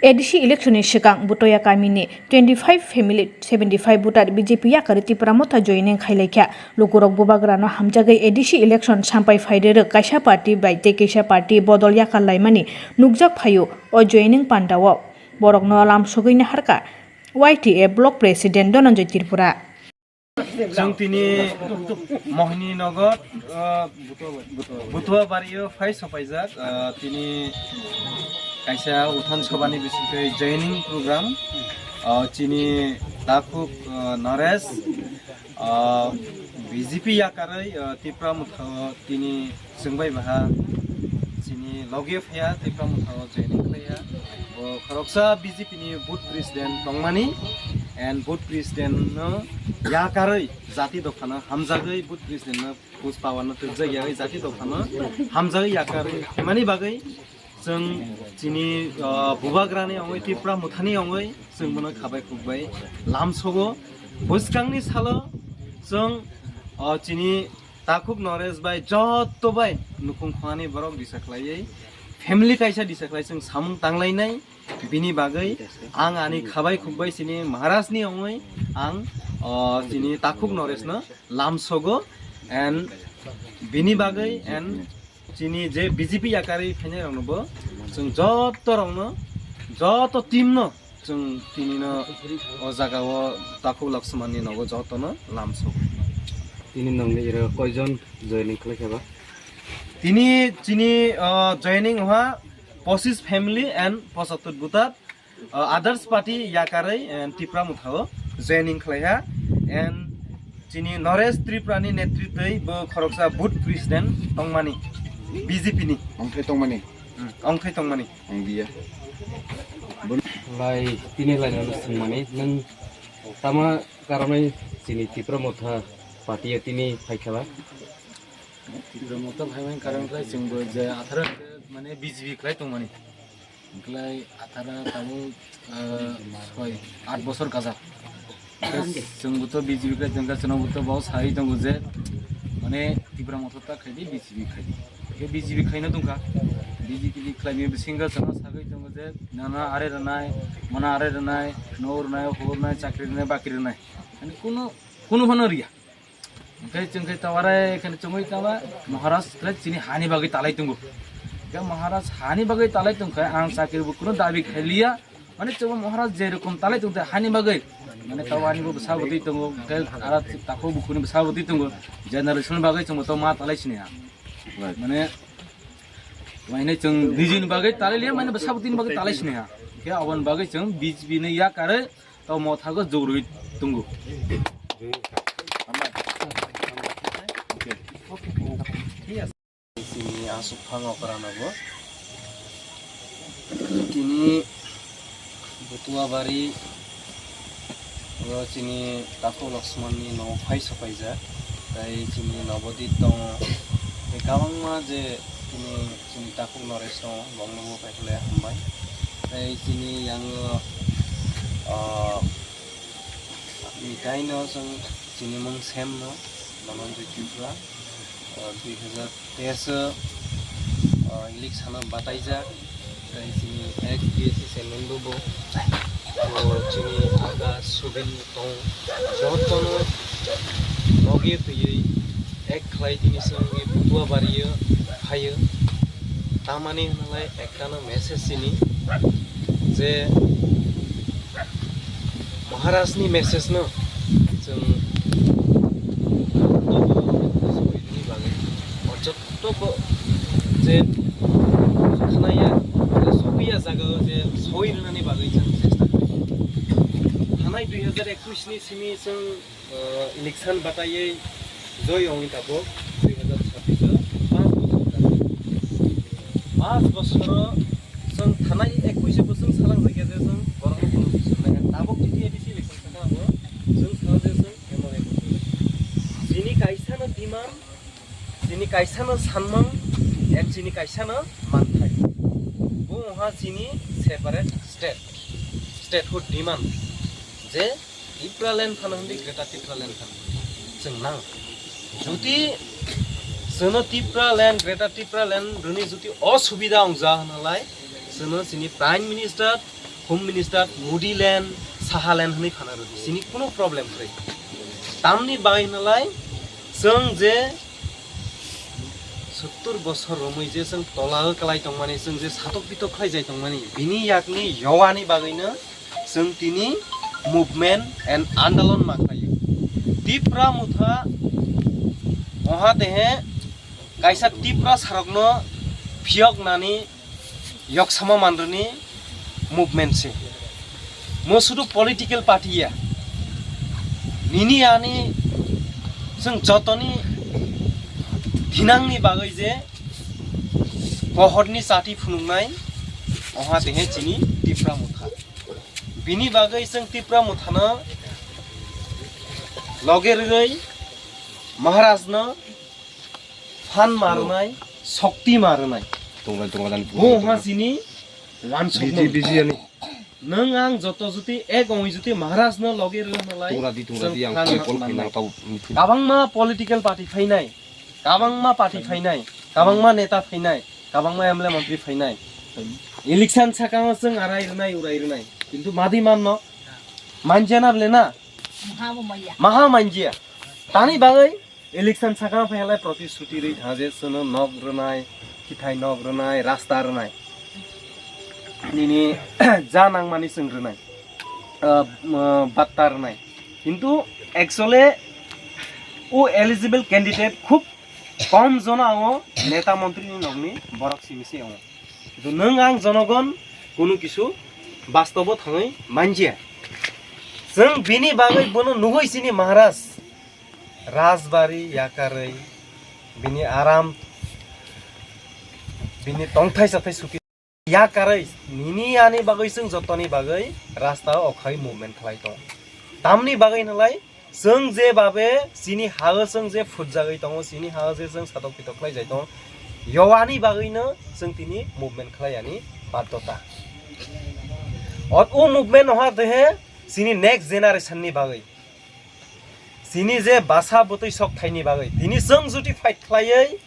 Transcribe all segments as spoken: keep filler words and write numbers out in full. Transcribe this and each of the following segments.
A D C election ni swkang Butoya kamini twenty five family seventy five voter B J P yakarwi Tipra Motha joining khailaikha. Lukurok bubagrano hamjagwi A D C election sampai phairwrwk kaisa party bai tei kaisa party bodol yakar laimani nukjak phaio o joining pandao. Borokno lamsogwi naharkha Y T A Block President Dhananjoy Tripura. Chwng tini Mohini Nagar, uh, Butua Bario phai sopaijak, uh, tini kaisa Uthan Sobhani bisingtwi joining program, uh, chini takhuk, uh, Naresh, uh, B J P yakarwi, uh, Tipra Motha o tini Chwng bai baha chini logi phaiya, Tipra Motha o joining khlaiya. Bo khoroksa B J P ni booth president tongmani, and booth president no yakarwi jati dophano hamjagwi booth president no kuch power no twkjak yawi jati dophano hamjagwi yakarwi mani bagwi chwng chini, ah, bubagrani ongwi Tipra Mothani ongwi chwng bono khabai khukbai lamsogo. Bwskangni salo chwng, ah, chini Takhuk Naresh bai joto bai nukhung khwani borok disa khlaiwi family kaisa disa khlai chwng samung tanglainai, bini bagwi ang ani khabai khukbai chini Maharaj ni ongwi ang, o, chini Takhuk Naresh no lamsogo, and bini bagwi and chini je B J P yakarwi phainai rokno bo chwng joto rokno joto team no Chwng tinino o jaga o Takhuk Laksman ni nogo jotono lamsok. Tini nongni iro koijon joining khlai kha ba? Tini chini, o, joining ha pochis family and pochattor voter, o, others party yakarwi, and Tipra Motha o joining khlai ha, and chini Naresh Tripura ni netritwi bo khoroksa booth president tongmani B J P ni. Ongthai tongmani. Hmm, ongthai tongmani. Ang dia. Lai tini lai no swngmani nwng tama karonwi chini Tipra Motha party o tini phaikha ba? Tipra Motha phaimani karon khlai chwngbo je atharo mane B J P khlai tongmani. Khlai atharo tabuk, ah, soi, aat bosor kajak. Chwng bo to B J P khlai tongkha, chwng bo to bo sai tongo je, mane Tipra Motha ta khaidi, B J P khaidi. Khe B J P khaina tongkha. B J P khlaimani bisingo chwng sagwi tongo je, nana are rwnai, mana are rwnai, no rwnai, hor rwnai, chakri rwnai, bakri rwnai. Ani kuno, kuno phano riya. Hwnkhe chwng khe taware kheno chumui tama Maharaj khe chini hani bagwi talai tongo. Hwnkhe Maharaj hani bagwi talai tongkha ang chakri bo kuno dabi khailiya. Mane chwng Maharaj je rokom talai tongte hani bagwi. Mane tawani bo bwsa bwtwi tongo, hwnkhe ara takhuk bukhuni bwsa bwtwi tongo. Generation bagwi chwng to ma talai sini ha. Right. Mane, mane chwng nijini bagwi talai liya, mane bwsa bwtwini bagwi talai sini ha. Hwnkhe aboni bagwi chwng B J P ni yakarwi Tamo thago jurui tungo. Chini asuk phang okra nogo. Chini Butuabari o chini Takhuk Laksman ni no phai sopaijak. Tai chini Nobodip tongo. Tai kabangma je chini, chini Takhuk Noresh tongo, bongno bo paikhle hambai. Tai chini yango, ah, Ni kaino chwng chini mung sem no, Dhananjoy Tripura, o, dui hazar teis o, o, election o bataijak, tei chini ex B S C chairman bo bo, o, chini aga Suben tong, jotono logi twiwi ek khlai tini chwng Butuabari o phaio. Tamani hwnlai ekta no message chini je Maharaj ni message no chwng joto bo sohini bagwi, o joto bo je khnaya, je sohya jaga o je sohirnani bagwi chwng chesta khlai. Thanai dui hazar ekush ni simi chwng o, election bataiwi joi wngwi tabuk dui hazar chabbish o panch bochor jani. Panch bochor o chwng thanai ekush o bo chwng salang jakya je chwng borokno phunuk swngnai. Tabuk T T A D C election sakha bo chwng sana je chwng M L A bo chwng. Chini kaisa no demand, chini kaisa no sanmang, and chini kaisa no manthai. Bo wngkha chini separate state, statehood demand. Je Tipraland phano hindi, Greater Tipraland phano chwng nang. Jodi chwngno Tipraland, Greater Tipraland rwni jodi osubida ongja hwnalai, Chwngno chini Prime Minister, Home Minister, Modi land, Saha land hwnwi phana rwdi. Chini kuno problem kwrwi. Tamni bagwi hwnalai chwng je sottur bosor romwi je chwng tola o kwlai tongmani, chwng je satok pitok khlai jai tongmani, bini yakni yowani bagwino chwng tini movement and andolon ma khlaio. Tipra motha oha tehe kaisa Tipra sarokno phiyok nani yoksama manrwni movement se. Mo sudu political party ya. Nini ani chwng jotoni thinangni bagwi je pohorni chati phunuknai, oha tehe chini Tipra motha. Bini bagwi chwng Tipra mothano loge rwgwi Maharajno phan marwnai, sokti marwnai. Tongla, tongla, dan. Bo ha chini wansukmung. Biji, biji ani. Nwng ang joto juti ek ongwi juti Maharajno loge rwna lai. Tongla di, tongla di, ang phan call marnai. Khainang tau mithu. Kabangma political party phainai, kabangma party phainai, kabangma neta phainai, kabangma M L A montri phainai. Election sakang chwng arai rwnai, urai rwnai. Kintu madi manno. Manjana bole na? Maha bo manya. Maha manjia. Tani bagwi election sakang phai halai protisuti rwi tha je chwngno nok rwnai, kithai nok rwnai, rasta rwnai. Nini ja nangmani chwng rwnai. Ah, ah, batta rwnai. Kintu actually o eligible candidate khub kom jona o neta montri ni nokni borok simi se wngo. Kintu nwng ang jonogon kunu kisu bastobo thangwi manjia. Chwng bini bagwi bono nugwi chini Maharaj Rajbari yakarwi bini aram, bini tongthai chathai suki yakarwi nini ani bagwi chwng jotoni bagwi rasta o okhai movement khlai tong. Tamni bagwi hwnlai chwng je babe chini ha-o chwng je phutjagwi tongo, chini ha-o je chwng satok pitok khlai jai tongo, yowani bagwino chwng tini movement khlai ani baddhota. O, o movement no ha dehe chini next generation ni bagwi, chini je basa bwtwi sok thaini bagwi, tini chwng juti fight khlaiwi,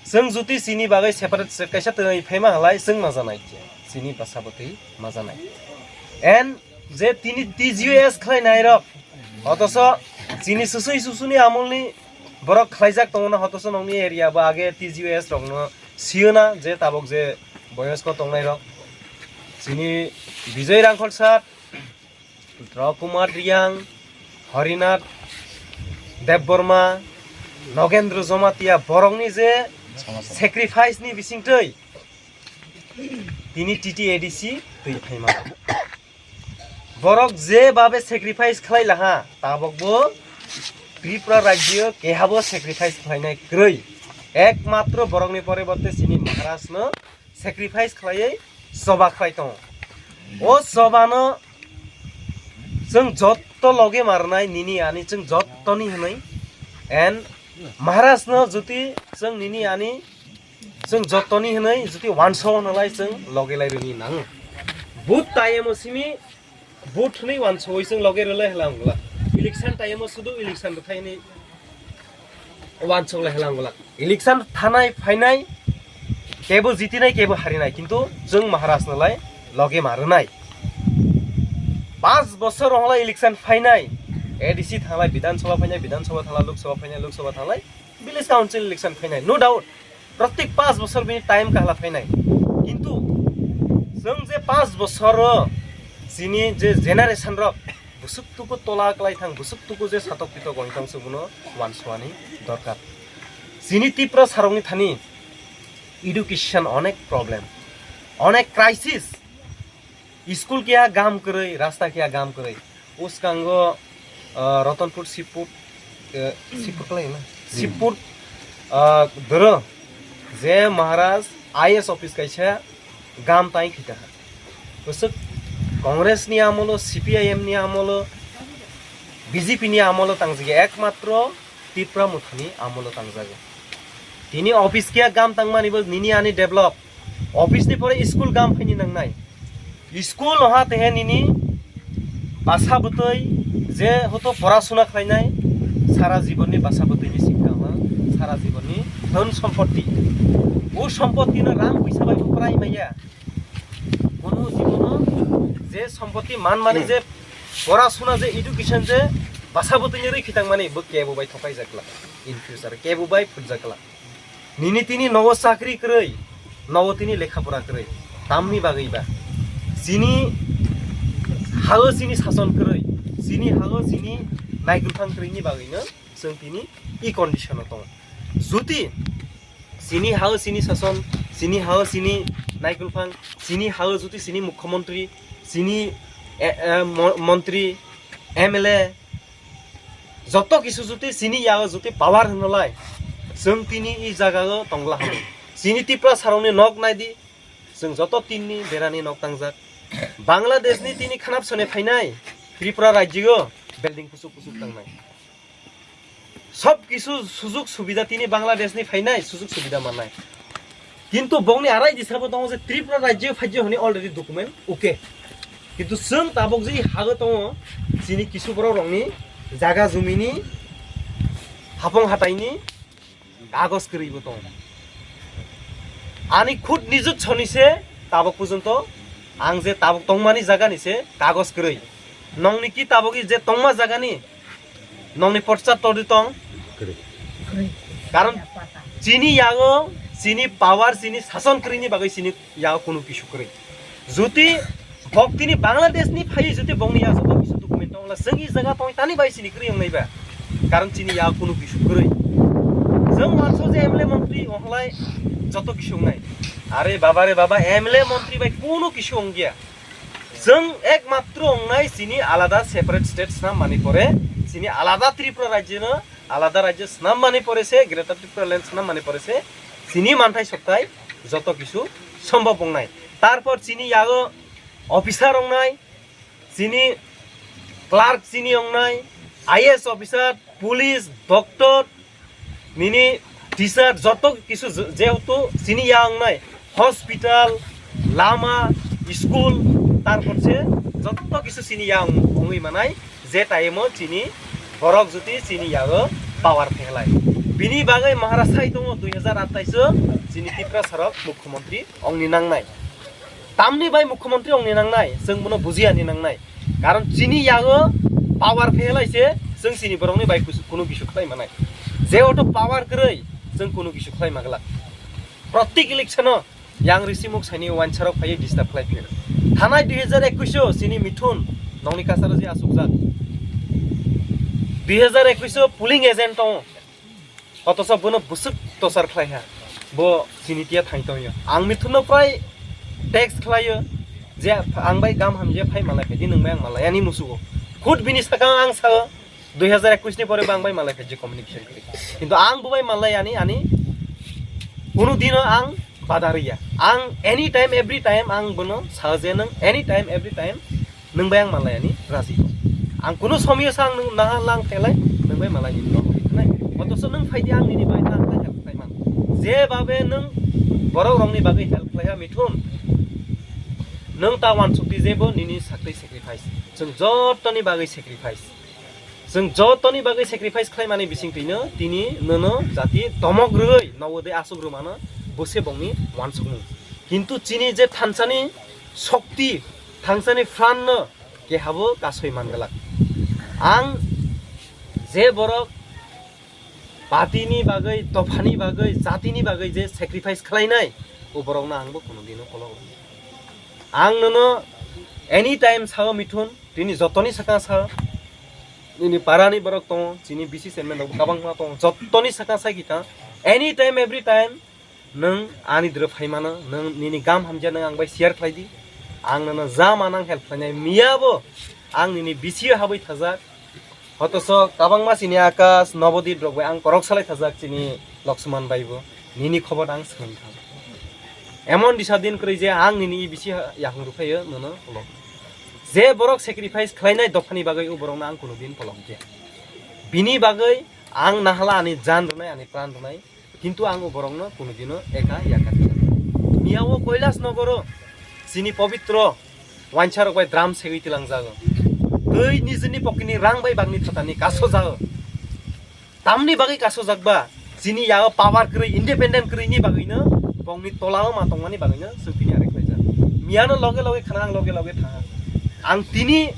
chwng juti chini bagwi separate state kaisa twi phaima halai chwng majanai khe, chini basa bwtwi majanai. And je tini T G U S khlai nai rok, otoso chini susui susuni amolni borok khlaijak tongo na, hotoso nokni area bo age T G U S rokno sio na, je tabok je boyosko tongnai rok, chini Bijoy Rangkhol sir, Rao Kumar Riang, Harinath Debbarma, Nogendra Jamatia, borokni je sacrifice ni bisingtwi tini T T A D C twi phaima. Borok je babe sacrifice khlai laha, tabok bo Tripura rajyo kehabo sacrifice khlainai kwrwi. Ekmatro borokni poriborte chini Maharaj no sacrifice khlaiwi choba khlai tongo. O choba no chwng jotto loge marnai nini ani chwng jottoni hwnwi. And Maharaj no juti chwng nini ani chwng jottoni hwnwi juti wanso hwnalai chwng loge lai rwni nang. Vote time o simi vote hwnwi wansowi chwng loge rwlai hwlang glak. Election time o sudu election rwthai hwnwi wansok lai hwlang glak. Election thanai phainai, kebo jitinai, kebo harinai, kintu chwng Maharaj no lai loge ma rwnai. Panch bosor rok lai election phainai, A D C thanglai, Bidhan Sabha phainai, Bidhan Sabha thanglai, Lok Sabha phainai, Lok Sabha thanglai, Village Council election phainai, no doubt. Protek panch bosor bini time kahla phainai. Kintu chwng je panch bosor o chini je generation rok busuk tuku tola kwlai thang, busuk tuku je satok pitok wng thang, chwng bono wanswani dorkar. Chini Tripura sarokni thani education onek problem, onek crisis. School keha gam kwrwi, rasta keha gam kwrwi. Uskango, ah, Ratanpur Sibpur, eh, Sibpur kwlai na? Hmm. Sibpur, ah, doro je Maharaj I A S office kaisa gam tai khita ha. Bwswk Congress ni amolo, C P I M ni amolo, B J P ni amolo tangjak ya, ekmatro Tipra Mothani amolo tangjago. Tini office keha gam tangmani bo nini ani develop. Office ni pore school gam phaini nangnai. School oha tehe nini basa bwtwi je hoto porasuna khlainai, sara jibonni basa bwtwini sikha oha, sara jibonni dhon sompotti. O sompotti no rang puisa bai bo prai maya. Je sompoti manmani, je porasuna, je education, je basa bwtwini rwi khitangmani bo kebo bai thokaijak glak. In future kebo bai phunjak glak. Nini tini nogo chakri kwrwi, nogo tini lekha pora kwrwi. Tamni bagwi ba? Chini hago chini sason kwrwi, chini hago chini naikwrwphang kwrwini bagwino chwng tini e condition o tongo. Juti chini hao chini sason, chini hao chini naikwrwphang, chini hao juti chini mukhyamantri, chini, eh, eh, mo-, montri, M L A, joto kisu juti chini yao juti power hwnlai, chwng tini e jaga o tongla hwnwi. Chini Tripura sarokni nok naidi, chwng joto tinni berani nok tangjak. Bangladesh ni tini khanap sone phainai Tripura rajyo building kusuk kusuk tangnai. Sob kisu sujug subida tini Bangladesh ni phainai sujug subida mannai. Kintu bongni arai disabo tongo je Tripura rajyo phajyo hwnwi already document okay. Kintu chwng tabuk je hago tongo chini kisu borok rokni jaga jumini hapong hataini kagos kwrwibo tongo. Ani khud nijut soni se tabuk porjonto ang je tabuk tongmani jagani se kagos kwrwi. Nongni ki tabuk je tongma jagani nongni porcha todi tong. Kwrwi. Karon chini yago chini power chini sason kwrwini bagwi chini yago kunu kisu kwrwi. Juti bok tini Bangladesh ni phai juti bongni ya joto kisu document tongla chwng i jaga tong tani bai chini kwrwi wngnai ba. Karon chini ya kunu kisu kwrwi. Chwng wanso je M L A montri onglai joto kisu wngnai. Are baba re baba, M L A montri bai kunu kisu wngya. Chwng ekmatro wngnai chini alada separate state snam mani pore, chini alada Tripura rajyo no alada rajyo snam mani pore se, Greater Tripura Land snam mani pore se, chini manthai soktai joto kisu sombhob wngnai. Tarpor chini yago officer wngnai, chini clerk chini wngnai, I A S officer, police, doctor, nini teacher, joto kisu je-, jehetu chini ya wngnai, hospital, lama, school, tarpor se joto kisu chini ya wng-, wngwi manai, je time o chini borok juti chini yago power phelai. Bini bagwi Maharaj sai tongo dui hazar athais o chini Tripura sarok mukhyamantri ongni nangnai. Tamni bai mukhyamantri ongni nangnai, chwng bono bujiya ni nangnai. Karon chini yago power phelai se chwng chini borokni bai kus-, kunu kisu khlai manai. Jehetu power kwrwi chwng kunu kisu khlai maglak. Protik election o yang risi muk saini wansarok phaiwi disturb khlai phio. Thanai dui hazar ekwis o chini Mithun nongni kasaro je asukjak. Dui hazar ekwis o polling agent tongo. Otosa bono bwswk tosar khlai ha. Bo chini tiya thang tongyo. Ang Mithunno prai text khlaio je ang bai gam hamje phai malai phaidi, nwng bai ang malai ani musugo. Khud bini sakang ang sao dui hazar ekwis ni pore bo ang bai malai phaidi communication kri. Kintu ang bo bai malai ani, ani kunu dino ang bada riya. Ang anytime, every time ang bono sao je nwng anytime, every time nwng bai ang malai ani raji ko. Ang kunu somiyo sa ang nwng naha lang phelai, nwng bai malai ni no nai. Otoso nwng phaidi ang nini bai ta ang help khlai man. Je babe nwng borok rokni bagwi help khlai ha Mithun. Nwng ta wansuk di jebo nini sakti sacrifice. Chwng jotoni bagwi sacrifice. Chwng jotoni bagwi sacrifice khlai mani bising twino tini nono jati tomok rwgwi nogo de asuk rwmano bose bongni wansukmung. Kintu chini je thansani shokti, thansani pran no kehabo kasoi mangalak. Ang je borok party ni bagwi, dopha ni bagwi, jati ni bagwi je sacrifice khlainai, o borok no ang bo kono dino kolok rwnai. Ang nono anytime sao Mithun, tini jotoni sakang sao, nini para ni borok tongo, chini B C chairman rok bo kabangma tongo, jotoni sakang sai kita, anytime, every time, nwng ani dwrw phai mano, nwng nini gam hamja nwng ang bai share khlai di. Ang nono ja manang help khlainai. Miya bo ang nini B C o habwi thajak. Hotoso kabangma chini Akash, Nobodip rok bai ang korok salai thajak chini Laxman bai bo. Nini khobor ang swngwi thang. Emon disa din kwrwi je ang nini E B C ha-, yakung rwphaio nono ulo. Je borok sacrifice khlainai dophani bagwi o borokno ang kuno din polok je. Bini bagwi ang nahala ani jan rwnai, ani pran rwnai. Kintu ang o borokno kunudino eka yakar kha. Miyao Kailash Nogoro chini pobitro wansarok bai drum segwi tilangjago. Twi nijini pocketni rang bai bagni thatani kasojago. Tamni bagwi kasojak ba? Chini yago power kwrwi, independent kwrwini bagwino, bongni tolao ma tongmani bagwino chwng tini arek khlaijak. Miyano loge loge khna ang loge loge thaha. Ang tini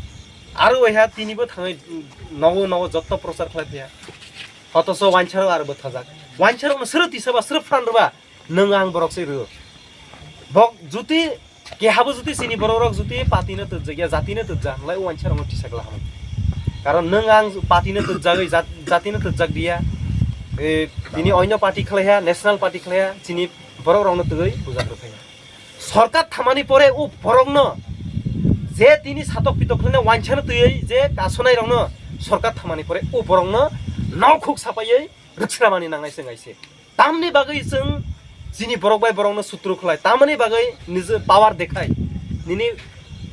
aro waiha tinibo thangwi nogo nogo jotto prochar khlai phiya. Hotoso wansarok aro bwthajak. Wansarokno sero tisaba, sero phan rwba, nwng ang borok se rw. Bok juti kehabo juti chini borok rok juti party no twtjakya, jati no twtja, hwnlai wansarokno tisa kla hamwi. Karon nwng ang party no twtjagwi, jat-, jati no twtjak diya. E, tini onyo party khlaiha, national party khlaiha, chini borok rokno twi bujak rw phaiya. Sorkar thamani pore o borokno je tini satok pitok khlaina wansano twiwi je kasonai rokno sorkar thamani pore o borokno nokhuk sapaiwi rwksramani nangnai chwng aise. Tamni bagwi chwng chini borok bai borokno sutru khlai, tamani bagwi niji power dekhai. Nini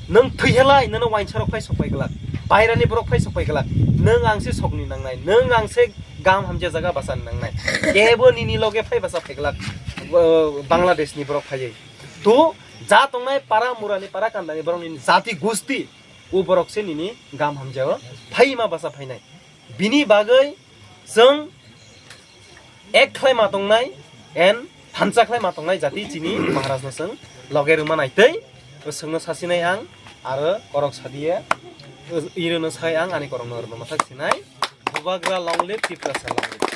nwng thwi helai, nono wansarok phai sokpai glak, bairani borok phai sokpai glak, nwng ang se sokni nangnai, nwng ang se gam hamja jaga bachani nangnai, kebo nini loge phai bacha phai glak, uh, Bangladeshni borok phaiwi. To ja tongnai para murani para kandani borokni jati gusti o borok se nini gam hamjao phaima basa phainai. Bini bagwi chwng ek khlai ma tongnai en thansa khlai ma tongnai jati chini Maharaj no chwng loge rwma nai tei chwngno sasinai ang aro korok sadiye irono sai ang ani korokno rwma thak sinai. Bubagra long live, Tiprasa long live.